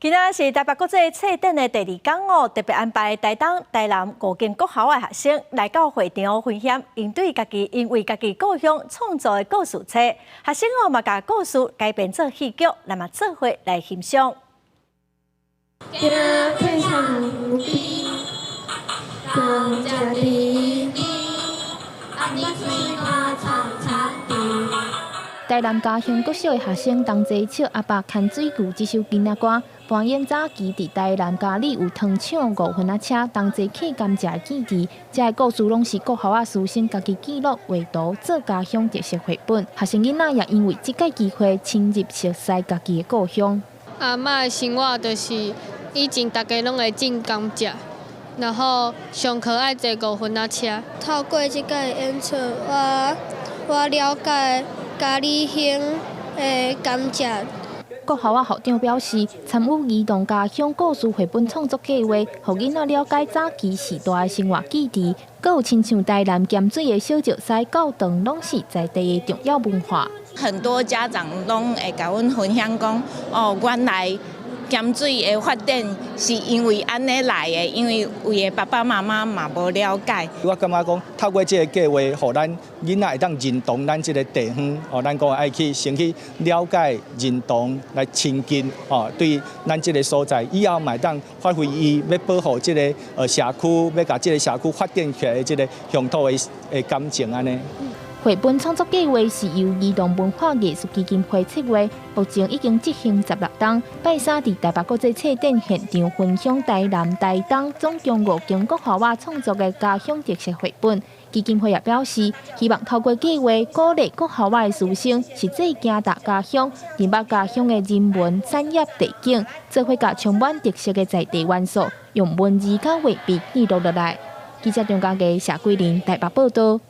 今仔是台北國際冊展的第二工哦，特別安排台東、台南五間國校的學生來到會場分享，𪜶對家己𪜶為家己故鄉創作的故事冊。學生哦嘛共故事改編做戲劇，來嘛做伙來欣賞。行過山邊，甘蔗甜甜，阿水看長長甜。台南嘉興國小的學生同齊唱《阿爸牽水牛》這首囡仔歌，扮演早期佇台南佳里有糖廠五分仔車同齊刻甘蔗的記憶。這个故事攏是國校仔師生家己記錄畫圖做家鄉特色繪本。學生囡仔也因為這個機會深入熟悉家己的故鄉。阿嬤的生活就是以前大家攏會種甘蔗，然後上課愛坐五分仔車。透過這個演出，我了解佳里鄉的甘蔗。國校仔校長表示，參與兒童家鄉故事繪本創作計劃，予囡仔了解早期時代的生活記憶，閣有親像台南鹹水的小石獅教堂，攏是在地的重要文化。很多家長攏會共阮分享講，哦，原來鹹水的發展是因為按呢來的，因為有的爸爸媽媽嘛無了解。我感覺講，透過這個計劃，予咱囡仔會當認同咱這个地方，哦，咱講愛去先去了解、認同，來親近，哦，對咱這个所在，以後嘛會當發揮伊欲保護這个社區，欲共這个社區發展起來的這个鄉土的感情按呢。繪本創作計劃是由兒童文化藝術基金會策劃，目前已經執行16冬。拜三佇台北國際冊展現場分享台南、台東總共五間國校仔創作的家鄉特色繪本。基金會也表示，希望透過計劃鼓勵國校仔的師生實際行踏家鄉，認捌家鄉的人文、產業、地景，做伙共充滿特色的在地元素，用文字佮畫筆記錄落來。記者張家傑、謝桂林台北報道。